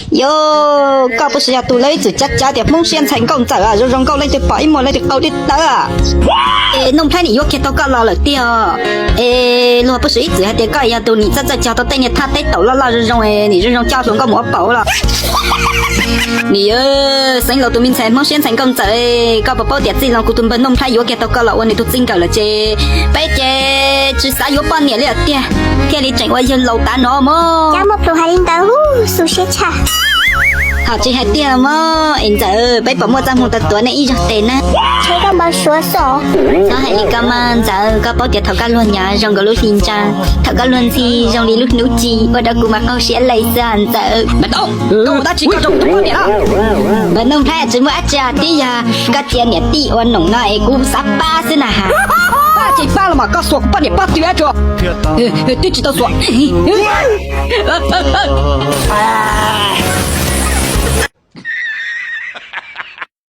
Yog, koj puas yog tus lawv ib txwm cav cav tias Hmoob siab ntxhais nkauj ntxawm, zoo zoo nkauj leej twg pom ib muag leej twg qau tib tawb. Es Nuj Nplhaib nim yuav kiag tau koj los lawm tiag. Es luag puas ib txwm hais tias koj yog tus nim txawj txawj cog tau tej niag thaj teb taum loj loj zoo zoo, nim zoo zoo coj hluas nkauj mus ua paum los. Nim, xeev laus tus me ntxhais Hmoob siab ntxhais nkauj ntxawm, koj puas paub tias txij li kuv tus npawg Nuj Nplhaib yuav kiag tau koj los ua nws tus txij nkawm lawm ces peb ces tsis xav yuav poj niam li lawm tiag, thiaj li tseem ua yawg laus tav no mog. Cas muaj plhus hais li ntawd, xu siab tshaj. Ho tsis hais tiag mog, es ntxawm, peb puas muaj txoj hmoo tau tuav nej ib zaug tes na? Txhob hais li koj mas ntxawm, koj paub tias thaum koj luag nyob zoo nkauj lub hli ntsa, thaum koj luag ntxhi zoo li lub hnub ci, ua rau kuv mas qaug siab lees xwb ntxawm. Mas tau, koj ua dab tsi koj rau kuv tus poj niam na? Npawg Nuj Nplhaib, tsis muaj dab tsi, twb yog koj cia niam tij ua noom no es kuv xav pab xwb na has. Pab ces pab los mas koj xuas kuv poj niam pob tw tso. Twb tsis tau xuas.